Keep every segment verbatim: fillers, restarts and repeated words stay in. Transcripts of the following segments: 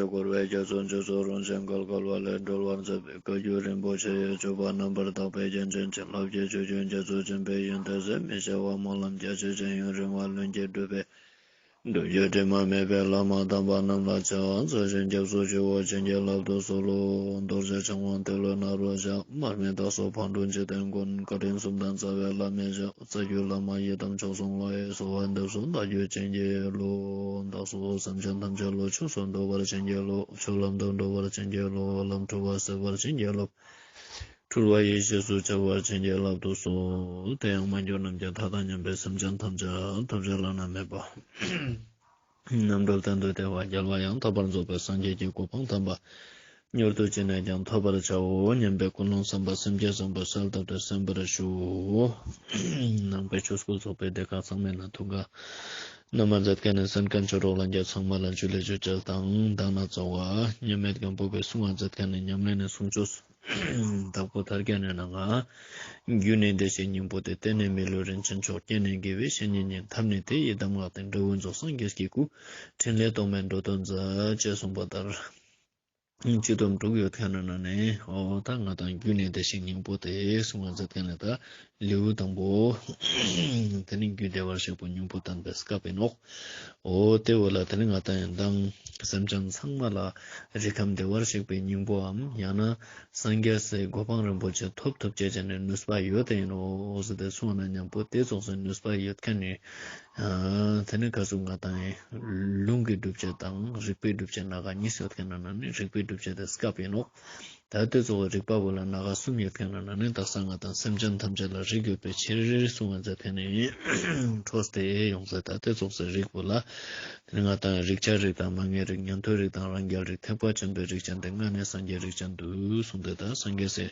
འཁོར་བའི་རྒྱ་མཚོ་འཇིགས་སུ་རུང་ཞིང་བརྒལ་དཀའ་བ་ལས་སྒྲོལ་བར་མཛད་པའི་བཀའ་བརྒྱུད་རིན་པོ་ཆེ་ཡི་སྤྱོད་པ་རྣམ་པར་དག་པའི་རྒྱན་ཅན་བྱིན་རླབས་ཀྱི་ཆུ་རྒྱུན་རྒྱ་མཚོ་ཆེན་པོའི་ཡོན་ཏན་ཟད་མི་ཤེས་པ་སྨོན་ལམ་རྒྱ་ཆེ་ཅན་ཡུན་རིང་བ་ལྷུན་གྱིས་གྲུབ་པའི་སྒྲུབ་བརྒྱུད་དྲི་མ་མེད་པའི་བླ་མ་དམ་པ་རྣམས་ལ་ཕྱག་འཚལ་ཞིང་སྐྱབས་སུ་མཆིའོ། བྱིན་གྱིས་བརླབ་ཏུ་གསོལ་ལོ། རྡོ་རྗེ་འཆང་དབང་ཏེ་ལོ་ནཱ་རོ་ཞབས། མར་མི་དྭགས་སོགས་ཕག་གྲུ་འཇིག་རྟེན་མགོན། བཀའ་དྲིན་གསུམ་ལྡན་རྩ་བའི་བླ་མའི་ཞབས། རྩ་བརྒྱུད་བླ་མ་ཡི་དམ་མཆོག་གསུམ་ལ། གསོལ་བ་འདེབས་སོ་བདག་རྒྱུད་བྱིན་གྱིས་རློབས། བདག་སོགས་སེམས་ཅན་ཐམས་ཅད་བློ་ཆོས་སུ་འགྲོ་བར་བྱིན་གྱིས་རློབས། ཆོས་ལམ་དུ་འགྲོ་བར་བྱིན་གྱིས་རློབས། ལམ་འཁྲུལ་པ་སེལ་བར་བྱིན་གྱིས་རློབས། འཁྲུལ་པ་ཡེ་ཤེས་སུ་འཆར་བར་བྱིན་གྱིས་བརླབ་ཏུ་གསོལ། དེ་ཡང་མ་གྱུར་ནམ་མཁའི་མཐའ་དང་མཉམ་པའི་སེམས་ཅན་ཐམས་ཅད་ཐོབ་བྱ་བླ་ན་མེད་པ། རྣམ་གྲོལ་གཏན་དུ་བདེ་བ་རྒྱལ་བ་ཡང་དག་པར་རྫོགས་པའི་སངས་རྒྱས་ཀྱི་གོ་འཕང་དམ་པ་མྱུར་དུ་ཅི་ནས་ཀྱང་ཐོབ་པར་བྱའོ་སྙམ་པའི་ཀུན་སློང་བསམ་པ་སེམས་བསྐྱེད་བཟང་པོ་གསལ་བཏབ་སྟེ་གསན་པར་ཞུ། ནང་པའི་ཆོས་སྐུལ་ཚོགས་པའི་སྡེ་ཁག་ཚང་མའི་ནང་ཐུགས་ཁག་རྣམ་པར་མཛད་མཁན་ནི་གསན་མཁན་ཆོས་གྲོགས་ལྷན་རྒྱས་ཚང་མ་ལ་ཇུ་ལེ་ཇུ་ཅལ་དང་དག་སྣང་ཚོགས་པ་མཉམ་མེད་སྒམ་པོ་པའི་གསུང་བ་མཛད་མཁན་ནི་ཉམས་ལེན་ནི་གསུང་ཆོས། དྭགས་པོ་ཐར་རྒྱན་ནི་ནང་ང་། རྒྱུ་ནི་བདེ་གཤེགས་སྙིང་པོ་སྟེ། རྟེན་ནི་མི་ལུས་རིན་ཆེན་མཆོག་རྐྱེན་ནི་དགེ་བའི་བཤེས་གཉེན་ཉིད། ཐབས་ནི་དེ་ཡི་གདམས་ངག་སྟེ། འབྲས་བུ་རྫོགས་སངས་རྒྱས་ཀྱི་སྐུ། ཕྲིན་ལས་རྟོག་མེད་འགྲོ་དོན་མཛད། ཅེས་གསུངས་པ་ལྟར། སྤྱི་སྡོམ་དྲུག་ཡོད་མཁན་ནི་ནང་ནས་འོ་ད་ང་དང་རྒྱུ་ནི་བདེ་གཤེགས་སྙིང་པོ་སྟེ་གསུང་བ་མཛད་མཁན་ནི་ད། ལེའུ་དང་པོ། དེ་ནི་རྒྱུ་བདེ་བར་གཤེགས་པའི་སྙིང་པོ་བསྟན་པའི་སྐབས་ཡིན་ནོག་འོ་དེ་བོ་ལ་དེ་ནི་ང་དང་ཡང་དང་སེམས་ཅན་ཚང་མ་ལ་རིགས་ཁམས་བདེ་བར་གཤེགས་པའི་སྙིང་པོའམ་ཡང་ན་སངས་རྒྱས་སི་གོ་འཕང་རིན་པོ་ཆེ་ཐོབ་ཐུབ་ཅེས་ནི་ནུས་པ་ཡོད་དེ་ཡིན་ནོག་ཟེར་ཏེ་གསུངས་ན་མཉམ་པོ་དེ་ཙོགས་སི་ནུས་པ་ཡོད་མཁན་ནི་དེ་ནི་ག་ཟུག་ང་དང་ཡང་ལུང་གི་སྒྲུབ་བྱེད་དང་རིགས་པའི་སྒྲུབ་བྱེད་སྣ་ཁ་གཉིས་ཡོད་མཁན་ནི་ནང་ནས་རིགས་པའི་སྒྲུབ་བྱེད་དེ་སྐབས་ཡིན་ནོག་ད་དེ་ཙོགས་རིགས་པ་བོ་ལ་སྣ་ཁ་གསུམ་ཡོད་མཁན་ནི་ནང་ནས་དག་ས་ང་དང་སེམས་ཅན་ཐམས་ཅད་ལ་རིགས་ཡོད་པའི་ཕྱིར་གསུང་བ་མཛད་མཁན་ནི་འཕྲོས་ཏེ་ཡོང་ཟེར། ད་དེ་ཙོགས་སི་རིགས་པོ་ལ་དེ་ནི་ང་དང་རིགས་ཆད་རིགས་དང་མ་ངེས་རིགས་ཉན་ཐོས་རིགས་དང་རང་རྒྱལ་རིགས་ཐེག་པ་ཆེན་པོའི་རིགས་ཅན་ཏེ་ལྔ་ནི་སངས་རྒྱས་རིགས་ཅན་དུ་གསུངས་ཏེ། ད་སངས་རྒྱས་སི་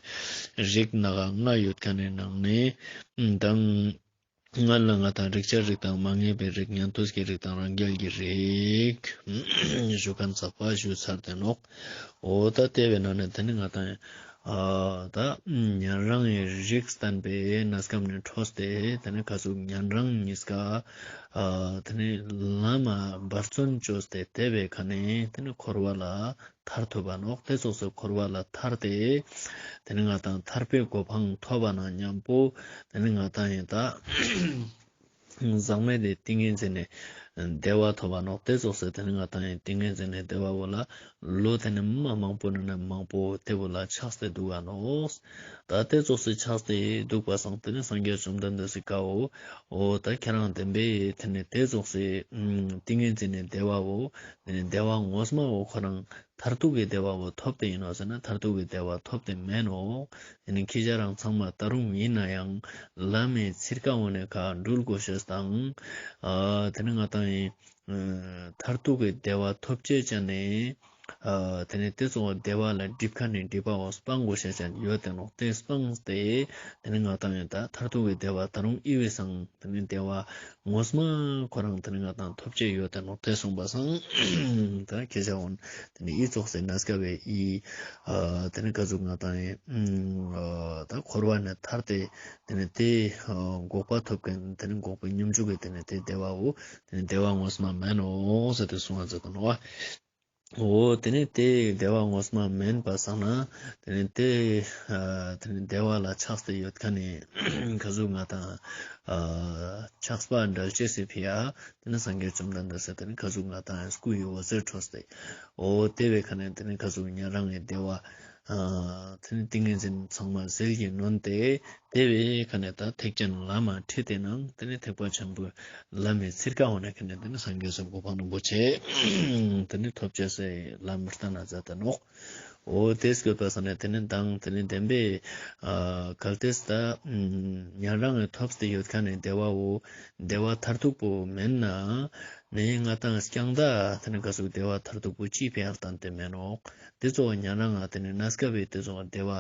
རིགས་སྣ་ཁ་ལྔ་ཡོད་མཁན་ནི་ནང་ནས་དང་། སྔར་ལ་ང་དང་རིགས་ཆད་རིགས་དང་མ་ངེས་པའི་རིགས་ཉན་ཐོས་ཀྱི་རིགས་དང་རང་རྒྱལ་གྱི་རིགས་ཞུ་མཁན་ཚགས་པ་ཞུས་ཚར་ཏེ་ནོག་འོ་ད་དེ་བོའི་ནང་ནས་དེ་ནི་ང་དང་ཨ་ད་ཉན་རང་གི་རིགས་བསྟན་པའི་གནས་སྐབས་ནས་འཕྲོས་ཏེ་དེ་ནི་ག་ཟུག་ཉན་རང་གཉིས་ཀ་ཨ་དེ་ནི་ལམ་འབད་བརྩོན་བཅོས་ཏེ་དེ་བོའི་ཁ་ནས་དེ་ནི་འཁོར་བ་ལ་ཐར་ཐུབ་པ་ནོག་དེ་ཙོགས་སི་འཁོར་བ་ལ་ཐར་ཏེ་དེ་ནི་ང་དང་ཐར་པའི་གོ་འཕང་ཐོབ་པ་ན་མཉམ་པོ་དེ་ནི་ང་དང་ཡང་ད་ཟག་མེད་དེ་ཏིང་ངེ་འཛིན་ནི་བདེ་བ་ཐོབ་པ་ནོག་དེ་ཙོགས་སི་དེ་ནི་ང་དང་ཡང་ཏིང་ངེ་འཛིན་ནི་བདེ་བ་བོ་ལ་ལོ་དེ་ནི་མ་མང་པོ་ནི་ནི་མང་པོ་དེ་བོ་ལ་ཆགས་ཏེ་འདུག་ག་ནོག་ད་དེ་ཙོགས་སི་ཆགས་ཏེ་འདུག་པ་སང་དེ་ནི་སངས་རྒྱས་བཅོམ་ལྡན་འདས་སི་བཀའ་བོ་འོ་ད་ཁྱེད་རང་བདེན་པའི་དེ་ནི་དེ་ཙོགས་སི་ཏིང་ངེ་འཛིན་ནི་བདེ་བ་བོ་དེ་ནི་བདེ་བ་ངོ་མ་བོ་ཁོ་རང་མཐར་ཐུག་གི་བདེ་བ་བོ་ཐོབ་སྟེ་ཡིན་ནོག་ཟེར་ན་མཐར་ཐུག་གི་བདེ་བ་ཐོབ་སྟེ་མེན་ནོག་དེ་ནི་ཁྱེད་ཅག་རང་ཚང་མ་ད་རུང་ཡིན་ན་ཡང་ལམ་མི་ཚིར་ཀ་འོ་ནས་ཁ་འགྲུལ་དགོས་ཤེས་དང་ཨ་དེ་ནི་ང་དང་ཡིན་མཐར་ཐུག་གི་བདེ་བ་ཐོབ་ཅེས་ཅན་ནི་ཨ་དེ་ནི་དེ་ཙོགས་བདེ་བ་ལ་སྒྲིབ་མཁན་ནི་སྒྲིབ་པ་བོ་སྤང་དགོས་ཤེས་ཅན་ཡོད་དེ་ནོག་དེ་སྤངས་ཏེ་དེ་ནི་ང་དང་ཡིན་ད་མཐར་ཐུག་གི་བདེ་བ་ད་རུང་ཨི་བའི་སང་དེ་ནི་བདེ་བ་ངོ་མ་ཁོ་རང་དེ་ནི་ང་དང་ཐོབ་ཅེས་ཡོད་དེ་ནོག་དེ་གསུངས་པ་སང་ད་ཁྱེད་ཅག་འོ་དེ་ནི་ཨི་ཙོགས་སི་གནས་སྐབས་ཨི་ཨ་དེ་ནི་ག་ཟུག་ང་དང་ཨི་ཨ་ད་འཁོར་བ་ནས་ཐར་ཏེ་དེ་ནི་དེ་ཨ་འགོག་པ་ཐོབ་མཁན་དེ་ནི་འགོག་པའི་སྙོམས་འཇུག་གི་དེ་ནི་དེ་བདེ་བ་བོ་དེ་ནི་བདེ་བ་ངོ་མ་མེན་ནོག་ཟེར་ཏེ་གསུང་བ་མཛད་དེ་ནོག་འོ་དེ་ནི་དེ་བདེ་བ་ངོ་མ་མེན་པ་སང་ན་དེ་ནི་དེ་ཨ་དེ་ནི་བདེ་བ་ལ་ཆགས་ཏེ་ཡོད་མཁན་ནི་ག་ཟུག་ང་དང་ཨ་ཆགས་པ་འགྲལ་ཅེས་སི་ཕི་ཡ། དེ་ནི་སངས་རྒྱས་བཅོམ་ལྡན་འདས་སི་དེ་ནི་ག་ཟུག་ང་དང་སྐུ་ཡི་འོད་ཟེར་འཕྲོས་ཏེ། འོ་དེ་བོའི་ཁ་ནས་དེ་ནི་ག་ཟུག་ཉན་རང་གི་བདེ་བ། ཨ་དེ་ནི་ཏིང་ངེ་འཛིན་ཚང་མ་ཟིལ་གྱིས་གནོན་ཏེ། དེ་བོའི་ཁ་ནས་ད་ཐེག་ཆེན་ལམ་མ་ཁྲིད་དེ་ནང་དེ་ནི་ཐེག་པ་ཆེན་པོའི་ལམ་མི་ཚིར་ཀ་འོ་ནས་ཁ་ནས་དེ་ནི་སངས་རྒྱས་སི་གོ་འཕང་རིན་པོ་ཆེ་དེ་ནི་ཐོབ་ཅེས་སི་ལམ་མི་ལྟ་ན་མཛད་དེ་ནོག་འོ་དེ་སྐྱོད་པ་སང་ནས་དེ་ནི་མདང་དེ་ནི་བདེན་པའི་ཨ་གལ་ཏེ་ད་ཉན་རང་གི་ཐོབ་སྟེ་ཡོད་མཁན་ནི་བདེ་བ་བོ་བདེ་བ་མཐར་ཐུག་པོ་མེན་ན་ནི་ང་དང་རྐྱང་ད་དེ་ནི་ག་ཟུག་བདེ་བ་མཐར་ཐུག་པོ་ཅི་ཕི་ཡ་བསྟན་ཏེ་མེན་ནོག་དེ་ཙོགས་ཉན་རང་ང་དེ་ནི་གནས་སྐབས་པའི་དེ་ཙོགས་བདེ་བ་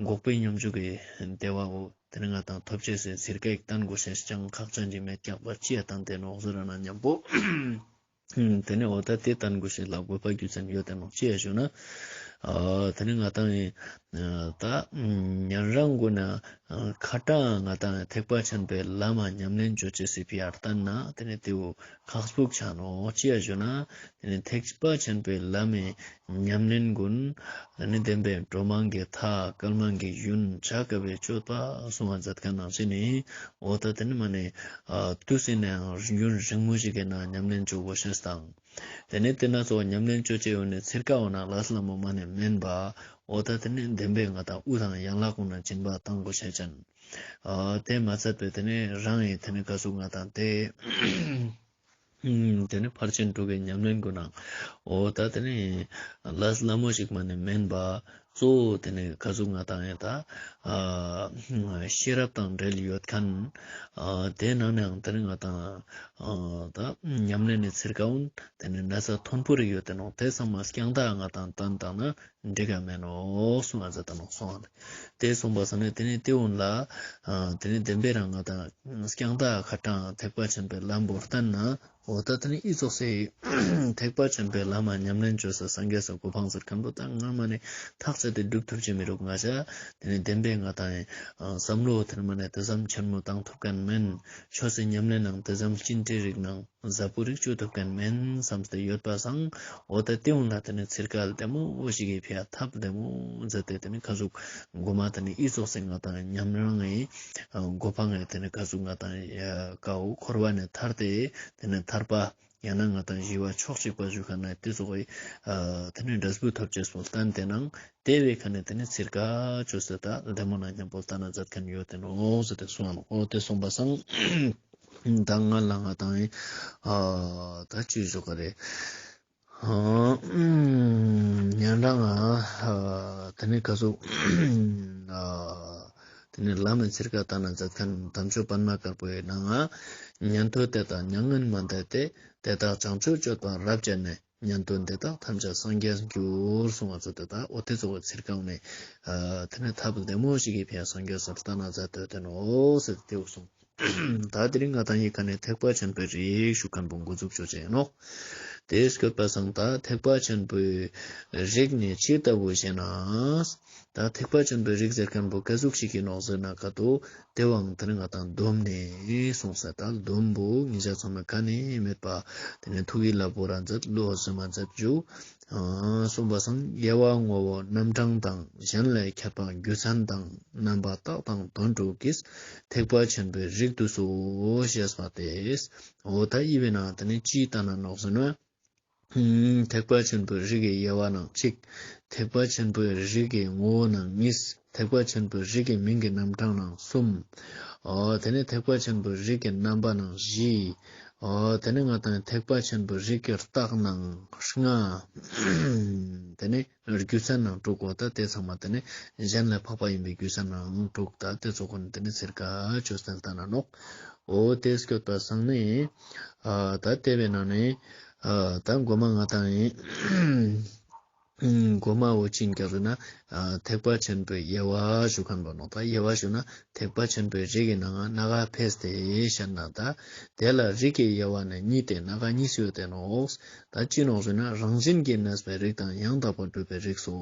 འགོག་པའི་སྙོམས་འཇུག་གི་བདེ་བ་བོ་དེ་ནི་ང་དང་ཐོབ་ཅེས་སི་ཚིར་ཀ་ཡིག་བསྟན་དགོས་ཤེས་ཅང་ཁག་ཅན་ཅིག་མེད་ཀྱག་པ་ཅི་ཡ་བསྟན་ཏེ་ནོག་ཟེར་ན་མཉམ་པོ། དེ་ནི་འོ་ད་དེ་བསྟན་དགོས་ཤེས་ལ་དགོས་པ་རྒྱུ་མཚན་ཡོད་དེ་ནོག་ཅི་ཡ་ཞུ་ན། ཨ་དེ་ནི་ང་དང་ཡིན་ ད་ཉན་རང་གུན་ན་ཁ་ཏང་ང་ཏང་ཐེག་པ་ཆེན་པོའི་ལམ་ཉམས་ལེན་ཅོ་ཅེས་སི་ཕི་ཡ་ལྟན་ན་ཏེ་ནེ་ཏེ་བོ་ཁག་སྤུག་ཆ་ནོག་ཅི་ཡ་ཞུ་ན། ཏེ་ནེ་ཐེག་པ་ཆེན་པོའི་ལམ་མི་ཉམས་ལེན་གུན་ཏེ་ནེ་བདེན་པའི་གྲོ་མང་གི་མཐའ་སྐལ་མང་གི་ཡུན་ཆ་ཀ་བའི་སྤྱོད་པ་གསུང་བ་མཛད་ཁན་ནང་བཞིན་ནི་འོ་ད་ཏེ་ནེ་མ་ནེ་དུས་སི་ནང་ཡུན་རིང་མོ་ཞིག་གི་ནང་ཉམས་ལེན་ཅོ་གོ་ཤེས་དང་། ཏེ་ནེ་ཏེ་ན་ཚོ་ཉམས་ལེན་ཅོ་ཅེས་ཡོད་ནི་ཚིར་ཀ་འོ་ན་ལས་སླ་མོ་མ་ནེ་མེན་པ། འོ་ད་ཏེ་ནེ་བདེན་པའི་ང་ཏང་དབུ་དང་ཡན་ལག་གུན་ན་སྦྱིན་པ་བཏང་གོ་ཤེས་ཅན། ཨ་ཏེ་མ་ཚད་པའི་ཏེ་ནེ་རང་ངི་ཏེ་ནེ་ཀ་ཟུག་ང་ཏང་ཏེ་ཨུམ་ཏེ་ནེ་ཕར་ཕྱིན་དྲུག་གི་ཉམས་ལེན་གུན་ནང་འོ་ད་ཏེ་ནེ་ལས་སླ་མོ་ཞིག་མ་ནེ་མེན་པ། གཙོ་བོ་ཏེ་ནེ་ཀ་ཟུག་ང་ཏང་ཡང་ད་ཨ་ཤེས་རབ་དང་འབྲེལ་ཡོད་ཁན་ཨ་ཏེ་ནང་ནའང་ཏེ་ནེ་ང་ཏང་ཨ་ད་ཉམས་ལེན་ནི་ཚིར་ཀ་འོ་ན་ཏེ་ནེ་ན་ཚ་མཐོན་པོ་རིག་ཡོད་ཏེ་ནོག། ཏེ་ཚང་མ་རྐྱང་ད་ང་ཏང་ཏན་ཏན་ན་འགྲིག་ག་མེན་ནོག་གསུང་བ་མཛད་ད་ནོག་སོང་བ་ལེ། ཏེ་གསུངས་པ་སང་ནེ་ཏེ་ནེ་ཏེ་འོ་ན་ལ་ཨ་ཏེ་ནེ་བདེན་པའི་རང་ང་ཏང་རྐྱང་ད་ཁ་ཏང་ཐེག་པ་ཆེན་པོའི་ལམ་བོ་ལྟན་ན་འོ་ད་ཏེ་ནེ་ཨི་ཙོགས་སི་ཐེག་པ་ཆེན་པོའི་ལམ་ཉམས་ལེན་ཅོ་ས་སངས་རྒྱས་སི་གོ་འཕང་ཟེར་ཁན་བོ་ད་ང་མ་ནེ་ཐག་ཆད་དེ་སྒྲུབ་ཐུབ་ཅེས་མི་རུག། ང་ཞ་ཏེ་ནེ་བདེན་པའི་ང་ཏང་ཨ་བསམ་བློ་ཏེ་ནེ་མ་ནེ་ཏེ་ཙམ་ཆེན་མོ་བཏང་ཐུབ་ཁན་མེན། ཆོས་སི་ཉམས་ལེན་ནང་ཏེ་ཙམ་ཅིན་ཏེ་རིག་ནང་ཟབ་པོ་རིག་ཅོ་ཐུབ་ཁན་མེན་བསམ་སྟེ་ཡོད་པ་སང་འོ་ད་ཏེ་འོ་ན་ཏེ་ནེ་ཚིར་ཀ་ལྡེ་མོ་ཞིག་གི་ཕི་ཡ་ཐབས་ལྡེ་མོ་མཛད་དེ་ཏེ་ནེ་ཀ་ཟུག་གོ་མ་ཏེ་ནེ་ཨི་ཙོགས་སི་ང་ཏང་ཉམས་རང་ངི་གོ་འཕང་ངི་ཏེ་ནེ་ཀ་ཟུག་ང་ཏང་ཀ་བོ་འཁོར་བ་ནེ་ཐར་ཏེ་ཏེ་ནེ་ཐར་པ་ཡང་ན་ང་ཏང་ཞི་བ་ཕྱོགས་གཅིག་པ་ཞུ་ཁན་ནི་ཏེ་ཙོགས་སི་ཨ་ཏེ་ནེ་འབྲས་བུ་ཐོབ་ཅེས་པོ་ལྟན་ཏེ་ནང་ཏེ་བའི་ཁ་ནེ་ཏེ་ནེ་ཚིར་ཀ་ཅོས་ཏེ་ད་ལྡེ་མོ་ནང་ཉམ་པོ་ལྟན་ན་མཛད་ཁན་ཡོད་ཏེ་ནོག་ཟེར་ཏེ་གསུངས་ནོག། འོ་ཏེ་གསུངས་པ་སང་ད་ང་ལ་ང་ཏང་ཨ་ད་ཅི་ཞུ་ག་རེ། ཨ་ཉན་རང་ཨ་ཏེ་ནེ་ཀ་ཟུག་ཨ་ཏེ་ནེ་ལམ་མི་ཚིར་ཀ་ལྟན་ན་མཛད་ཁན་དམ་ཆོས་པདྨ་དཀར་པོའི་ནང་ང་ཉན་ཐོས་དེ་དག་མྱ་ངན་མ་འདས་ཏེ། དེ་དག་བྱང་ཆུབ་སྤྱོད་པ་རབ་སྤྱད་ནས། ཉན་ཐོས་འདི་དག་ཐམས་ཅད་སངས་རྒྱས་འགྱུར། གསུངས་པ་ཙོགས་ཏེ་ད་འོ་ཏེ་ཙོགས་སི་ཚིར་ཀ་འོ་ནེ་ཨ་ཏེ་ནེ་ཐབས་ལྡེ་མོ་ཞིག་གི་ཕི་ཡ་སངས་རྒྱས་སི་ལྟན་ན་མཛད་དེ་ཡོད་ཏེ་ནོག་ཟེར་ཏེ་གསུངས། ད་དེ་རིང་ང་ཏང་ངི་ཀ་ནེ་ཐེག་པ་ཆེན་པོའི་རིགས་ཞུ་ཁན་བོ་འགོ་འཛུགས་ཅོ་ཅེས་ཨིན་ནོག། ཏེ་སྐྱོད་པ་སང་ད་ཐེག་པ་ཆེན་པོའི་རིགས་ནི་ཅི་ལྟ་བུ་ཞེ་ན། ད་ཐེག་པ་ཆེན་པོའི་རིགས་ཟེར་ཁན་བོ་ཀ་ཟུག་ཞིག་ཨིན་ནོག་ཟེར་ན་ཀ་ཏོ་ཏེ་བོའང་ཏེ་ནེ་ང་ཏང་སྡོམ་ནེ་གསུངས་ས་ད་སྡོམ་བོ་ཉིན་ཞག་ཚང་མ་ཀ་ནེ་མེད་པ་ཏེ་ནེ་ཐུགས་ཀྱི་བླ་པོ་ར་མཛད་བློ་གཟིམ་མ་མཛད་ཞུ། གསུངས་པ་སང་དབྱེ་བ་ངོ་བོ་རྣམ་གྲངས་དང་གཞན་ལས་ཁྱད་པར་རྒྱུ་མཚན་དང་རྣམ་པ་རྟགས་དང་དོན་དྲུག་གིས་ཐེག་པ་ཆེན་པོའི་རིགས་དུ་གསུངས་ཞེས་པ་སྟེ། འོ་ད་ཨི་བེ་ན་ཏེ་ནེ་ཅི་ལྟ་ན་ནོག་ཟེར་ན། ཐེག་པ་ཆེན་པོའི་རིགས་ཀྱི་དབྱེ་བ་ནང་གཅིག། ཐེག་པ་ཆེན་པོའི་རིགས་ཀྱི་ངོ་བོ་ནང་གཉིས། ཐེག་པ་ཆེན་པོའི་རིགས་ཀྱི་མིང་གི་རྣམ་གྲངས་ནང་གསུམ། འོ་ཏེ་ནེ་ཐེག་པ་ཆེན་པོའི་རིགས་ཀྱི་རྣམ་པ་ནང་བཞི། འོ་ཏེ་ནེ་ང་ཏང་ཐེག་པ་ཆེན་པོའི་རིགས་ཀྱི་རྟགས་ནང་ལྔ། ཏེ་ནེ་རྒྱུ་མཚན་ནང་དྲུག་གོ་ད་ཏེ་ཚང་མ་ཏེ་ནེ་གཞན་ལས་འཕགས་པ་ཨིན་པའི་རྒྱུ་མཚན་ནང་དྲུག་ད་ཏེ་ཙོགས་གུན་ཏེ་ནེ་ཚིར་ཀ་ཅོས་ཏེ་ལྟ་ན་ནོག། འོ་ཏེ་སྐྱོད་པ་སང་ནེ་ཨ་ད་ཏེ་བེ་ན་ནེ་ཨ་ད་གོ་མ་ང་ཏང་ངི་གོ་མ་བོ་ཅི་ཨིན་ཀྱག་ཟེར་ན་ཨ་ཐེག་པ་ཆེན་པོའི་དབྱེ་བ་ཞུ་ཁན་བོ་ནོག། ད་དབྱེ་བ་ཞུ་ན་ཐེག་པ་ཆེན་པོའི་རིགས་ཀྱི་ནང་ང་ནང་ང་ཕེས་ཏེ་ཤད་ན་ད་དེ་ལ་རིགས་ཀྱི་དབྱེ་བ་ནི་གཉིས་ཏེ་ནང་ང་གཉིས་ཡོད་ཏེ་ནོག། ད་ཅི་ནོག་ཟེར་ན་རང་བཞིན་གྱིས་གནས་པའི་རིགས་དང་ཡང་དག་པར་སྒྲུབ་པའི་རིགས་སོ།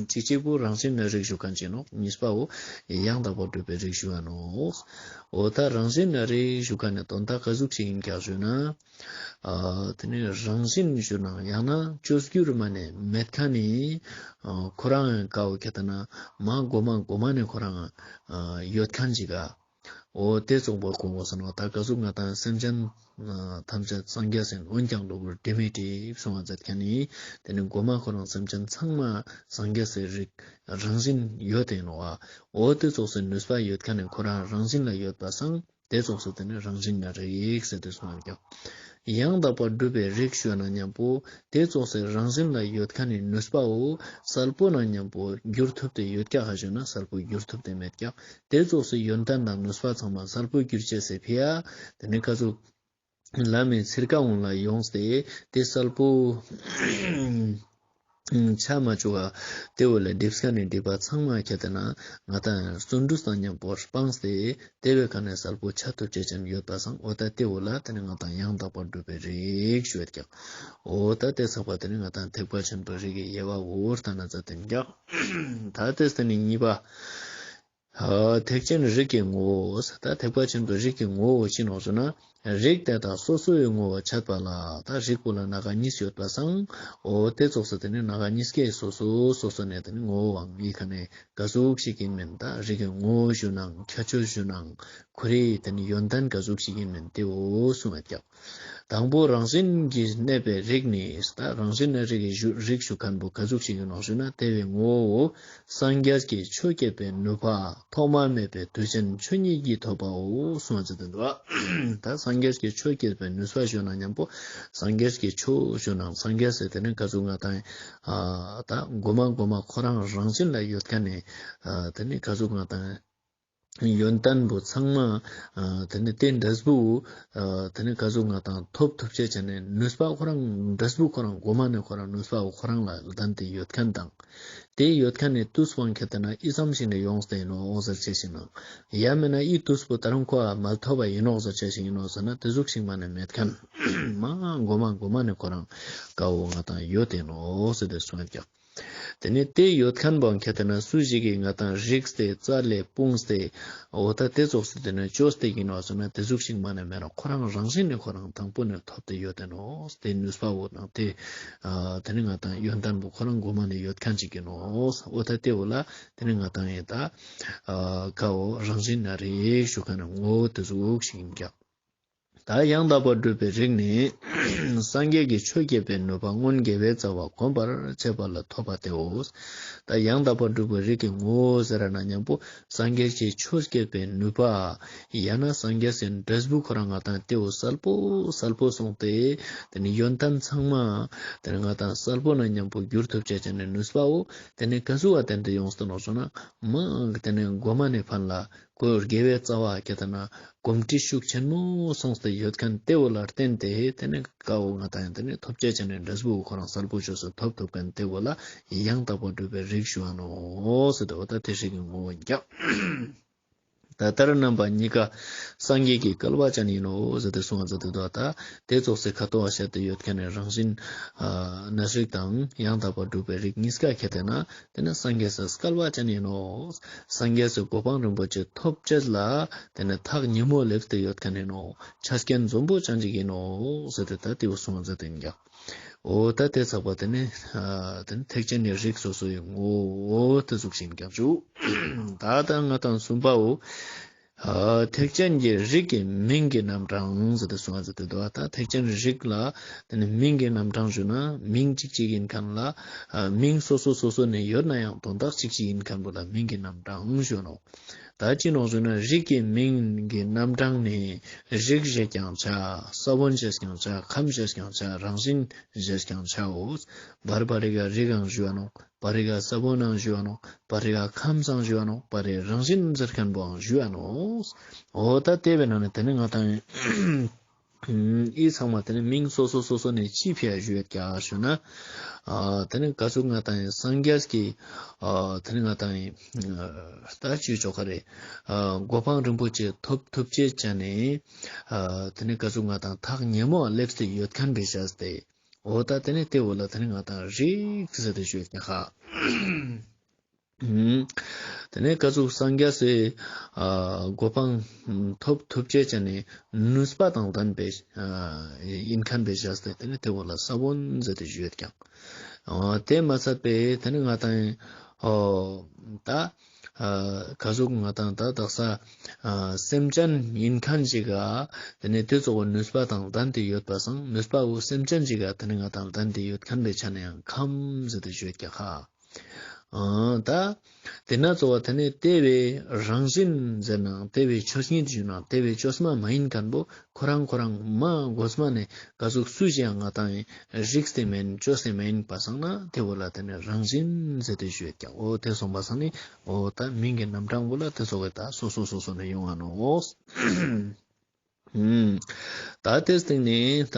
གཅིག་གཅིག་པོ་རང་བཞིན་གནས་རིགས་ཞུ་ཁན་ཅིག་ནོག། གཉིས་པ་བོ་ཡང་དག་པར་སྒྲུབ་པའི་རིགས་ཞུ་བ་ནོག། འོ་ད་རང་བཞིན་གནས་རིགས་ཞུ་ཁན་ནི་དོན་དག་ཀ་ཟུག་ཅིག་ཨིན་ཀྱག་ཞུ་ན། ཨ་ཏེ་ནེ་རང་བཞིན་ཞུ་ན་ཡང་ན་བཅོས་བསྒྱུར་མ་ནེ་མེད་ཁན་ནི་ཨ་ཁོ་རང་ཀ་བོ་ཁྱད་ད་ན་མ་གོ་མ་གོ་མ་ནེ་ཁོ་རང་ཨ་ཡོད་ཁན་ཅིག་ག། འོ་ཏེ་ཙོགས་པོ་གོ་དགོས་ས་ནོག། ད་ཀ་ཟུག་ང་ཏང་སེམས་ཅན་ཐམས་ཅད་སངས་རྒྱས་ཡིན་འོན་ཀྱང་གློ་བུར་དྲི་མས་སྒྲིབ་གསུང་བ་མཛད་ཁན་ནི་ཏེ་ནེ་གོ་མ་ཁོ་རང་སེམས་ཅན་ཚང་མ་སངས་རྒྱས་སི་རིགས་རང་བཞིན་ཡོད་ཏེ་ནོག་པ། འོ་ཏེ་ཙོགས་སི་ནུས་པ་ཡོད་ཁན་ནི་ཁོ་རང་རང་བཞིན་ལ་ཡོད་པ་སང་ཏེ་ཙོགས་སི་ཏེ་ནེ་རང་བཞིན་གནས་རིགས་ཟེར་ཏེ་གསུངས་ཀྱག། ཡང་དག་པར་སྒྲུབ་པའི་རིགས་ཞུ་ན་ཉམ་པོ་ཏེ་ཙོགས་སི་རང་བཞིན་ལ་ཡོད་ཁན་ནི་ནུས་པ་བོ་གསལ་པོ་ན་ཉམ་པོ་འགྱུར་ཐུབ་སྟེ་ཡོད་ཀྱག་ཧ་ཞུ་ན་གསལ་པོ་འགྱུར་ཐུབ་སྟེ་མེད་ཀྱག། ཏེ་ཙོགས་སི་ཡོན་ཏན་དང་ནུས་པ་ཚང་མ་གསལ་པོ་འགྱུར་ཅེས་སི་ཕི་ཡ་ཏེ་ནེ་ཀ་ཟུག་ལམ་མི་ཚིར་ཀ་འོང་ལ་ཡོངས་ཏེ་ཏེ་གསལ་པོ་ ཆ་མ་བཅུག་ག་ཏེ་བོ་ལ་སྒྲིབ་ཁན་ནི་སྒྲིབ་པ་ཚང་མ་ཁྱེར་ཏེ་ན་ང་ཏང་བརྩོན་འགྲུས་དང་ཉམ་པོ་སྤངས་ཏེ་ཏེ་བོའི་ཀ་ནེ་སལ་པོ་ཆ་ཐུབ་ཅེས་ཅན་ཡོད་པ་སང་འོ་ད་ཏེ་བོ་ལ་ཏེ་ནེ་ང་ཏང་ཡང་དག་པར་སྒྲུབ་པའི་རིགས་ཞུ་ཡོད་ཀྱག། འོ་ད་ཏེ་ཚག་པ་ཏེ་ནེ་ང་ཏང་ཐེག་པ་ཆེན་པོའི་རིགས་ཀྱི་དབྱེ་བ་འོ་ལྟ་ན་ཙ་ཏེ་ནེ་ཀྱག། ད་ཏེ་སྟེ་ནི་གཉིས་པ། ཨ་ཐེག་ཆེན་རིགས་ཀྱི་ངོ་བོ། ད་ཐེག་པ་ཆེན་པོའི་རིགས་ཀྱི་ངོ་བོ་ཅི་ནོག་ཟེར་ན། རིགས་དེ་དག་སོ་སོའི་ངོ་བོ་འཆད་པ་ལ། ད་རིགས་པོ་ལ་སྣ་ཁ་གཉིས་ཡོད་པ་སང་། འོ་ཏེ་ཙོགས་སེ་ཏེ་ནེ་སྣ་ཁ་གཉིས་ཀའི་སོ་སོ་སོ་སོ་ནེ་ཏེ་ནེ་ངོ་བོའང་ཡི་ཁ་ནེ་ག་ཟུག་ཞིག་ཨིན་མེན། ད་རིགས་ཀྱི་ངོ་བོ་ཞུ་ནའང་ཁྱད་ཆོས་ཞུ་ནའང་ཁོ་རེ་ཏེ་ནེ་ཡོན་ཏན་ག་ཟུག་ཞིག་ཨིན་མེན་ཏེ་བོ་གསུངས་ཡོད་ཀྱག། དང་པོ་རང་བཞིན་གྱིས་གནས་པའི་རིགས་ནི། ད་རང་བཞིན་ནི་རིགས་ཀྱི་ཞུ་རིགས་ཞུ་ཁན་བོ་ག་ཟུག་ཞིག་ཨིན་ནོག་ཞུ་ན་ཏེ་བོའི་ངོ་བོ་སངས་རྒྱས་ཀྱི་ཆོས་བསྐྱེད་པའི་ནུས་པ་ཐོག་མ་མེད་པའི་དུས་ཅན་ཆོས་ཉིད་ཀྱིས་ཐོབ་པའོ་གསུངས་ཏེ་འདུག། ད་སངས་རྒྱས་ཀྱི་ཆོས་བསྐྱེད་པའི་ནུས་པ་ཞུ་ན་ཉམ་པོ་སངས་རྒྱས་ཀྱི་ཆོས་ཞུ་ན་སངས་རྒྱས་སི་ཏེ་ནེ་ག་ཟུག་ང་ཏང་ཨ་ད་གོ་མ་གོ་མ་ཁོ་རང་རང་བཞིན་ལ་ཡོད་ཁན་ནི་ཨ་ཏེ་ནེ་ག་ཟུག་ང་ཏང་ཡོན་ཏན་བོ་ཚང་མ་ཨ་ཏེ་ནེ་ཏེ་འབྲས་བུ་ཨ་ཏེ་ནེ་ག་ཟུག་ང་ཏང་ཐོབ་ཐུབ་ཅེས་ཅན་ནི་ནུས་པ་ཁོ་རང་འབྲས་བུ་ཁོ་རང་གོ་མ་ནེ་ཁོ་རང་ནུས་པ་བོ་ཁོ་རང་ལ་ལྡན་ཏེ་ཡོད་ཁན་དང་། ཏེ་ཡོད་ཁན་ནི་ཏུས་པོའང་ཁྱེར་ཏེ་ན་ཨི་ཙམ་ཞིག་ནེ་ཡོངས་ཏེ་ཨིན་ནོག་ཟེར་ཅེས་ཤིག་ནང་། ཡང་མེན་ན་ཨི་ཏུས་པོ་ད་རུང་ཁོ་མ་ཐོབ་པ་ཨིན་ནོག་ཟེར་ཅེས་ཤིག་ཨིན་ནོག་ཟེར་ན་ཏེ་ཟུག་ཞིག་མ་ནེ་མེད་ཁན། མ་གོ་མ་གོ་མ་ནེ་ཁོ་རང་ཀ་བོ་ང་ཏང་ཡོད་ཏེ་ཨིན་ནོག་ཟེར་ཏེ་གསུངས་ཡོད་ཀྱག། ཏེ་ནེ་ཏེ་ཡོད་ཁན་བོའང་ཁྱེར་ཏེ་ན་སུ་ཞིག་གི་ང་ཏང་རིགས་ཏེ་རྩ་ལས་སྤུངས་ཏེ་འོ་ད་ཏེ་ཙོགས་སེ་ཏེ་ནེ་བཅོས་ཏེ་ཨིན་ནོག་ཟེར་ན་ཏེ་ཟུག་ཞིག་མ་ནེ་མེད་ནོག། ཁོ་རང་རང་བཞིན་ནེ་ཁོ་རང་དང་པོ་ནེ་ཐོབ་སྟེ་ཡོད་ཏེ་ཨིན་ནོག། ཏེ་ནུས་པ་བོ་དང་ཏེ་ཨ་ཏེ་ནེ་ང་ཏང་ཡོན་ཏན་བོ་ཁོ་རང་གོ་མ་ནེ་ཡོད་ཁན་ཅིག་ཨིན་ནོག། འོ་ད་ཏེ་བོ་ལ་ཏེ་ནེ་ང་ཏང་ཡེ་ད་ཨ་ཀ་བོ་རང་བཞིན་ན་རིགས་ཞུ་ཁན་ནི་ངོ་བོ་ཏེ་ཟུག་ཞིག་ཨིན་ཀྱག། ད་ཡང་དག་པར་སྒྲུབ་པའི་རིགས་ནི། སངས་རྒྱས་ཀྱི་ཆོས་བསྐྱེད་པའི་ནུས་པ་སྔོན་དགེ་བའི་རྩ་བ་གོམས་པར་བྱས་པ་ལ་ཐོབ་པ་སྟེའོ། ད་ཡང་དག་པར་སྒྲུབ་པའི་རིགས་ཀྱི་ངོ་བོ་ཟེར་ན་ཉམ་པོ་སངས་རྒྱས་ཀྱི་ཆོས་བསྐྱེད་པའི་ནུས་པ། ཡང་ན་སངས་རྒྱས་སི་འབྲས་བུ་ཁོ་རང་ང་ཏང་ཏེ་བོ་སལ་པོ་སལ་པོ་སོང་སྟེ་ཏེ་ནེ་ཡོན་ཏན་ཚང་མ་ཏེ་ནེ་ང་ཏང་སལ་པོ་ནང་ཉམ་པོ་གྱུར་ཐུབ་ཅེས་ཅན་ནི་ནུས་པ་བོ་ཏེ་ནེ་ག་ཟུག་བ་ཏན་ཏེ་ཡོངས་ཏེ་ཨིན་ནོག་ཟེར་ན་མ་ཏེ་ནེ་གོ་མ་ནེ་ཕན་ལ། ཁོ་དགེ་བའི་རྩ་བ་ཁྱེར་ཏེ་ན་གོམས་འདྲིས་ཤུགས་ཆེན་མོ་སོང་སྟེ་ཡོད་ཁན་ཏེ་བོ་ལ་བརྟེན་ཏེ་ཏེ་ནེ་ཀ་བོ་ང་ཏང་ཡང་ཏེ་ནེ་ཐོབ་ཅེས་ཅན་ནི་འབྲས་བུ་ཁོ་རང་སལ་པོ་བཅོས་སེ་ཐོབ་ཐུབ་ཁན་ཏེ་བོ་ལ་ཡང་དག་པར་སྒྲུབ་པའི་རིགས་ཞུ་བ་ནོག་ཟེར་ཏེ་འོ་ད་ཏེ་རིགས་ཀྱི་ངོ་བོ་ཨིན་ཀྱག། ད་ལྟར་རྣམ་པ་གཉིས་ཀ་སངས་རྒྱས་ཀྱི་སྐལ་བ་ཅན་ཡིན་ནོ་ཟེར་ཏེ་གསུངས་ཟེར་ཏེ་འདུག། ད་ཏེ་ཙོགས་སེ་ཁ་ཏོ་བ་བཤད་དེ་ཡོད་ཁན་ནི་རང་བཞིན་ཨ་གནས་རིགས་དང་ཡང་དག་པར་སྒྲུབ་པའི་རིགས་གཉིས་ཀ་ཁྱེར་ཏེ་ན་ཏེ་ནེ་སངས་རྒྱས་སི་སྐལ་བ་ཅན་ཡིན་ནོ། སངས་རྒྱས་སི་གོ་འཕང་རིན་པོ་ཆེ་ཐོབ་ཅེས་ལ་ཏེ་ནེ་ཐག་ཉེ་མོ་ལེབས་ཏེ་ཡོད་ཁན་ཡིན་ནོ། ཆ་རྐྱེན་འཛོམས་པོ་ཅན་ཅིག་ཡིན་ནོ་ཟེར་ཏེ་ད་ཏེ་བོ་གསུངས་ཟེར་ཏེ་ཨིན་ཀྱག། འོ་ད་ཏེ་ཚག་པ་ཏེ་ནེ་ཨ་ཏེ་ནེ་ཐེག་ཆེན་ནི་རིགས་སོ་སོའི་ངོ་བོ་ཏེ་ཟུག་ཤིག་ཨིན་ཀྱག་ཞུ། ད་ད་ང་ཏང་གསུམ་པའོ། ཨ་ཐེག་ཆེན་གྱི་རིགས་ཀྱི་མིང་གི་རྣམ་གྲངས་ཟེར་ཏེ་གསུངས་ཟེར་ཏེ་འདུག། ད་ཐེག་ཆེན་རིགས་ལ་ཏེ་ནེ་མིང་གི་རྣམ་གྲངས་ཞུ་ན་མིང་གཅིག་གཅིག་ཨིན་ཁན་ལ་ཨ་མིང་སོ་སོ་སོ་སོ་ནེ་ཡོད་ན་ཡང་དོན་དག་གཅིག་གཅིག་ཨིན་ཁན་བོ་ལ་མིང་གི་རྣམ་གྲངས་ཞུ་ནོག། ད་ཅི་ནོག་ཞུ་ན་རིགས་ཀྱི་མིང་གི་རྣམ་གྲངས་ནི་རིགས་ཞེས་ཀྱང་བྱ། ས་བོན་ཞེས་ཀྱང་བྱ། ཁམས་ཞེས་ཀྱང་བྱ། རང་བཞིན་ཞེས་ཀྱང་བྱའོ། བར་བར་རི་ག་རིགས་འང་ཞུ་བ་ནོག། བར་རི་ག་ས་བོན་འང་ཞུ་བ་ནོག། བར་རི་ག་ཁམས་འང་ཞུ་བ་ནོག། བར་རི་རང་བཞིན་ཟེར་ཁན་བོའང་ཞུ་བ་ནོག། འོ་ད་ཏེ་བོའི་ནང་ནེ་ཏེ་ནེ་ང་ཏང་ཨི་ཚང་མ་ཏེ་ནེ་མིང་སོ་སོ་སོ་སོ་ནེ་ཅི་ཕི་ཡ་ཞུ་ཡོད་ཀྱག་ཞུ་ན། ཨ་ཏེ་ནེ་ག་ཟུག་ང་ཏང་སངས་རྒྱས་ཀྱི་ཨ་ཏེ་ནེ་ང་ཏང་ད་ཅི་ཆོག་ག་རེ་ཨ་གོ་འཕང་རིན་པོ་ཆེ་ཐོབ་ཐུབ་ཅེས་ཅན་ནི་ཨ་ཏེ་ནེ་ག་ཟུག་ང་ཏང་ཐག་ཉེ་མོ་ལེབས་ཏེ་ཡོད་ཁན་བེ་བྱས་ཏེ། འོ་ད་ཏེ་ནེ་ཏེ་བོ་ལ་ཏེ་ནེ་ང་ཏང་རིགས་ཟེར་ཏེ་ཞུ་ཡོད་ཀྱག་ཧ། ཏེ་ནེ་ག་ཟུག་སངས་རྒྱས་སི་ཨ་གོ་འཕང་ཐོབ་ཐུབ་ཅེས་ཅན་ནི་ནུས་པ་དང་ལྡན་པའི་ཨ་ཨིན་ཁན་བེ་བྱས་ཏེ་ཏེ་ནེ་ཏེ་བོ་ལ་ས་བོན་ཟེར་ཏེ་ཞུ་ཡོད་ཀྱག། ཨ་ཏེ་མ་ཚད་པའི་ཏེ་ནེ་ང་ཏང་ཨོ་ད་ཨ་ག་ཟུག་ང་ཏང་ད་དག་ས་ཨ་སེམས་ཅན་ཨིན་ཁན་ཅིག་ག་ཏེ་ནེ་ཏེ་ཙོགས་ནུས་པ་དང་ལྡན་ཏེ་ཡོད་པ་སང་ནུས་པ་བོ་སེམས་ཅན་ཅིག་ག་ཏེ་ནེ་ང་ཏང་ལྡན་ཏེ་ཡོད་ཁན་བེ་ཆ་ནེ་ཡང་ཁམས་ཟེར་ཏེ་ཞུ་ཡོད་ཀྱག་ཧ། ཨ་ད་ཏེ་ན་གཙོ་བོ་ཏེ་ནེ་ཏེ་བོའི་རང་བཞིན་ཟེར་ན་ཏེ་བོའི་ཆོས་ཉིད་ཞུ་ན་ཏེ་བོའི་བཅོས་མ་མ་ཡིན་ཁན་བོ་ཁོ་རང་ཁོ་རང་མ་གོ་མ་ནེ་ག་ཟུག་སུ་ཞིག་ཡང་ང་ཏང་རིགས་ཏེ་མེན་བཅོས་ཏེ་མེན་པ་སང་ན་ཏེ་བོ་ལ་ཏེ་ནེ་རང་བཞིན་ཟེར་ཏེ་ཞུ་ཡོད་ཀྱག། འོ་ཏེ་སོང་པ་སང་ནི་འོ་ད་མིང་གི་རྣམ་གྲངས་བོ་ལ་ཏེ་ཙོགས་སི་ད་སོ་སོ་སོ་སོ་ནེ་ཡོང་ང་ནོག། ཨུམ། ད་ཏེའི་སྟེང་ནེ་ད་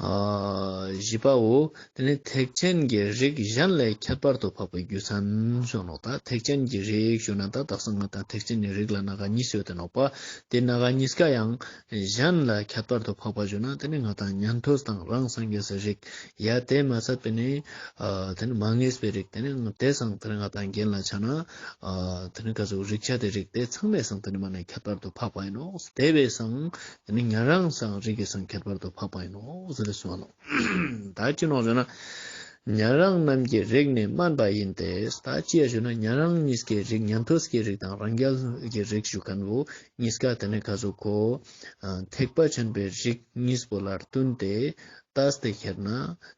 ཨ་ བཞི་པའོ། དེ་ནི་ཐེག་ཆེན་གྱི་རིགས་གཞན་ལས་ཁྱད་པར་དུ་འཕགས་པའི་རྒྱུ་མཚན་ཞུ་ནོག། ད་ཐེག་ཆེན་གྱི་རིགས་ཞུ་ན་ད་དག་ས་ང་ཏང་ཐེག་ཆེན་གྱི་རིགས་ལ་སྣ་ཁ་གཉིས་ཡོད་དེ་ནོག་པ། དེ་སྣ་ཁ་གཉིས་ཀ་ཡང་གཞན་ལ་ཁྱད་པར་དུ་འཕགས་པ་ཞུ་ན་དེ་ནི་ང་ཏང་ཉན་ཐོས་དང་རང་སངས་རྒྱས་སི་རིགས། ཡ་དེ་མ་ཚད་པ་ནི་ཨ་དེ་ནི་མ་ངེས་པའི་རིགས། དེ་ནི་དེ་སང་དེ་ནི་ང་ཏང་རྒྱན་ལ་ཆ་ན་ཨ་དེ་ནི་ག་ཟུག་རིགས་ཆ་དེ་རིགས་དེ་ཚང་མའི་སང་དེ་ནི་མ་ནི་ཁྱད་པར་དུ་འཕགས་པ་ཡིན་ནོག། དེ་བས་སང་དེ་ནི་ཉན་རང་སང་རིགས་ཀྱི་སང་ཁྱད་པར་དུ་འཕགས་པ་ཡིན་ནོག་ཟེར་ཏེ་གསུངས་པ་ནོག། ད་ཅི་ནོག་ཞུ་ན། ཉན་རང་རྣམས་ཀྱི་རིགས་ནི་དམན་པ་ཡིན་ཏེ། ད་ཅི་ཡ་ཞུ་ན་ཉན་རང་གཉིས་ཀྱི་རིགས། ཉན་ཐོས་ཀྱི་རིགས་དང་རང་རྒྱལ་གྱི་རིགས་ཞུ་མཁན་བོ་གཉིས་ཀ་དེ་ནི་ག་ཟུག་གོ། ཨ་ཐེག་པ་ཆེན་པོའི་རིགས་གཉིས་པོ་ལ་བསྟུན་ཏེ་ལྟས་ཏེ་ཁྱེར་ན་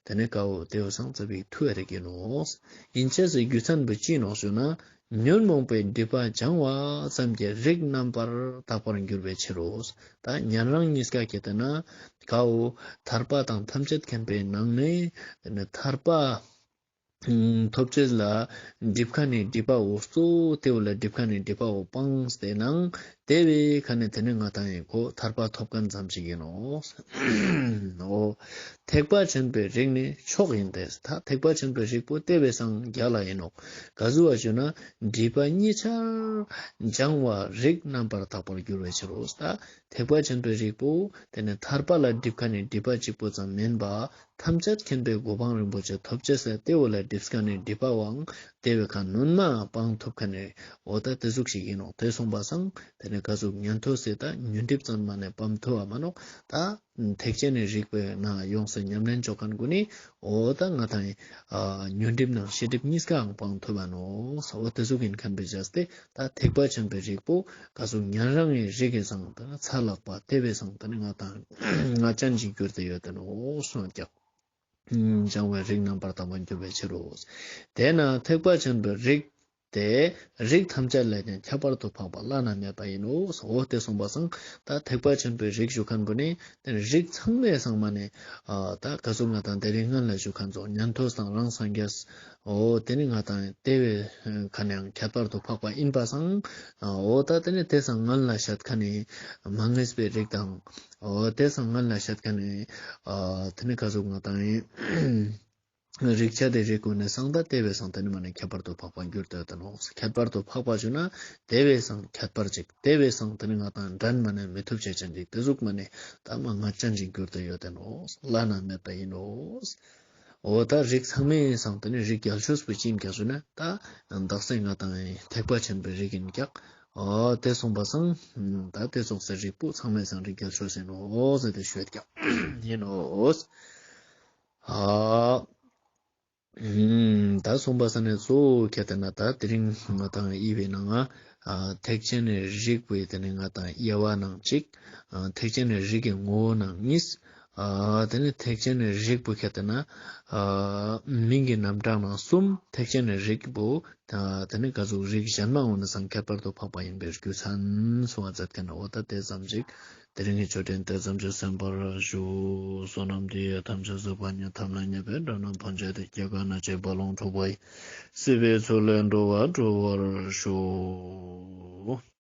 དེ་ནི་ཀ་བོ་དེ་བོ་སང་ཙ་པིག་ཐུ་བ་རིགས་ཡིན་ནོག། ཡིན་ཅེས་སི་རྒྱུ་མཚན་བོ་ཅི་ནོག་ཞུ་ན། ཉོན་མོངས་པའི་སྒྲིབ་པ་སྦྱང་བ་ཙམ་གྱིས་རིགས་རྣམ་པར་དག་པར་འགྱུར་བའི་ཕྱིར་རོ། ད་ཉན་རང་གཉིས་ཀ་ཁྱེར་ཏེ་ན་ཀ་བོ་ཐར་པ་དང་ཐམས་ཅད་མཁྱེན་པའི་ནང་ནས་དེ་ནི་ཐར་པ་ཐོབ་ཅེས་ལ་སྒྲིབ་མཁན་ནི་སྒྲིབ་པ་བོ་གཙོ་བོ་དེ་བོ་ལ་སྒྲིབ་མཁན་ནི་སྒྲིབ་པ་བོ་སྤངས་ཏེ་ནང་དེ་བས་ཁ་ནས་དེ་ནི་ང་ཏང་ཡིན་ཁོ་ཐར་པ་ཐོབ་མཁན་ཙམ་ཞིག་ཡིན་ནོག། འོ། ཐེག་པ་ཆེན་པོའི་རིགས་ནི་མཆོག་ཡིན་ཏེ། ད་ཐེག་པ་ཆེན་པོའི་རིགས་པོ་དེ་བས་སང་རྒྱལ་ལ་ཡིན་ནོག། ག་ཟུག་བ་ཞུ་ན་སྒྲིབ་པ་གཉིས་ཆར་སྦྱང་བ་རིགས་རྣམ་པར་དག་པར་འགྱུར་བའི་ཕྱིར་རོ། ད་ཐེག་པ་ཆེན་པོའི་རིགས་པོ་དེ་ནི་ཐར་པ་ལ་སྒྲིབ་མཁན་ནི་སྒྲིབ་པ་གཅིག་པོ་ཙམ་མིན་པ་ཐམས་ཅད་མཁྱེན་པའི་གོ་འཕང་རིན་པོ་ཆེ་ཐོབ་ཅེས་ལ་དེ་བོ་ལ་སྒྲིབ་མཁན་ནི་སྒྲིབ་པ་བོའང་དེ་བས་ཁ་ནུན་མ་སྤང་ཐུབ་མཁན་ནི་འོ་ད་དེ་ཟུག་ཞིག་ཡིན་ནོག། དེ་སོང་པ་སང་དེ་ནི་ག་ཟུག་ཉན་ཐོས་སི་ད་ཉོན་སྒྲིབ་ཙམ་མ་ནས་སྤང་ཐུབ་བ་མ་ནོག། ད་ཐེག་ཆེན་ནི་རིགས་པའི་ནང་ཡོངས་སུ་ཉམས་ལེན་ཅོ་མཁན་གུན་ནི་འོ་ད་ང་ཏང་ཨ་ཉོན་སྒྲིབ་ནང་ཤེས་སྒྲིབ་གཉིས་ཀའང་སྤང་ཐུབ་བ་ནོག། འོ་དེ་ཟུག་ཡིན་མཁན་བོའི་ཆ་སྟེ་ད་ཐེག་པ་ཆེན་པོའི་རིགས་པོ་ག་ཟུག་ཉན་རང་ངི་རིགས་ཀྱི་སང་ད་ཚ་ལག་པ་དེ་བས་སང་ད་ནི་ང་ཏང་ང་ཅན་ཞིག་གྱུར་ཏེ་ཡོད་དེ་ནོག་གསུངས་ཀྱག། སྦྱང་བའི་རིགས་རྣམ་པར་དག་པར་འགྱུར་བའི་ཕྱིར་རོ། དེས་ན་ཐེག་པ་ཆེན་པོའི་རིགས་དེ་རིགས་ཐམས་ཅད་ལས་ཀྱང་ཁྱད་པར་དུ་འཕགས་པ་བླ་ན་མེད་པ་ཡིན་ནོ། འོ་དེ་གསུངས་པ་སང་ད་ཐེག་པ་ཆེན་པོའི་རིགས་ཞུ་མཁན་བོ་ནི་དེ་ནི་རིགས་ཚང་མའི་སང་མ་ནས་ཨ་ད་ག་ཟུག་ང་ཏང་དེ་རིང་སྔན་ལ་ཞུ་མཁན་ཚོ་ཉན་ཐོས་དང་རང་སངས་རྒྱས། འོ་དེ་ནི་ང་ཏང་དེ་བས་ཁ་ནས་ཡང་ཁྱད་པར་དུ་འཕགས་པ་ཡིན་པ་སང་། འོ་ད་དེ་ནི་དེ་སང་སྔན་ལ་བཤད་མཁན་ནི་མ་ངེས་པའི་རིགས་དང་། འོ་དེ་སང་སྔན་ལ་བཤད་མཁན་ནི་ཨ་དེ་ནི་ག་ཟུག་ང་ཏང་ཡིན། རིགས་ཆ་དེ་རིགས་གུན་ནི་སང་ད་དེ་བས་སང་དེ་ནི་མ་ནས་ཁྱད་པར་དུ་འཕགས་པ་འགྱུར་ཏེ་ཡོད་དེ་ནོག། ཁྱད་པར་དུ་འཕགས་པ་ཞུ་ན་དེ་བས་སང་ཁྱད་པར་ཅིག། དེ་བས་སང་དེ་ནི་ང་ཏང་འགྲན་མ་ནས་མི་ཐུབ་ཅེས་ཅན་ཅིག། དེ་ཟུག་མ་ནས་ད་མ་ང་ཅན་ཅིག་གྱུར་ཏེ་ཡོད་དེ་ནོག། བླ་ན་མེད་པ་ཡིན་ནོག། འོ་ད་རིགས་ཚང་མའི་སང་དེ་ནི་རིགས་རྒྱལ་ཤོས་པོ་ཅི་ཡིན་ཀྱག་ཞུ་ན་ད་དག་ས་ང་ཏང་ཐེག་པ་ཆེན་པོའི་རིགས་ཡིན་ཀྱག། འོ་དེ་གསུངས་པ་སང་ད་དེ་ཙོགས་སི་རིགས་པོ་ཚང་མའི་སང་རིགས་རྒྱལ་ཤོས་ཡིན་ནོག་ཟེར་ཏེ་ཞུ་ཡོད་ཀྱག། ཡིན་ནོག། ཨ། ཨུམ། ད་གསུངས་པ་སང་ནི་གཙོ་བོ་ཁྱེར་ཏེ་ན་ད་དེ་རིང་ང་ཏང་དབྱེ་བའི་ནང་ང་ཨ་ཐེག་ཆེན་ནི་རིགས་པོའི་དེ་ནི་ང་ཏང་དབྱེ་བ་ནང་གཅིག། ཨ་ཐེག་ཆེན་ནི་རིགས་ཀྱི་ངོ་བོ་ནང་གཉིས། ཨ་དེ་ནི་ཐེག་ཆེན་ནི་རིགས་པོ་ཁྱེར་ཏེ་ན་ཨ་མིང་གི་རྣམ་གྲངས་ནང་གསུམ། ཐེག་ཆེན་ནི་རིགས་པོ་ད་དེ་ནི་ག་ཟུག་རིགས་གཞན་མ་འོ་ན་སང་ཁྱད་པར་དུ་འཕགས་པ་ཡིན་པའི་རྒྱུ་མཚན་གསུང་བ་མཛད་མཁན་འོ་ད་དེ་ཙམ་ཞིག། དེ་རིང་གི་ཆོས་འབྲེལ་དེ་ཙམ་ཞིག་གསན་པར་ཞུ། བསོད་ནམས་འདི་ཡིས་ཐམས་ཅད་གཟིགས་པ་ཉིད། ཐོབ་ནས་ཉེས་པའི་དགྲ་རྣམས་ཕམ་བྱས་ཏེ། སྐྱེ་རྒ་ན་འཆིའི་རྦ་ཀློང་འཁྲུགས་པ་ཡི། སྲིད་པའི་མཚོ་ལས་འགྲོ་བ་སྒྲོལ་བར་ཤོག།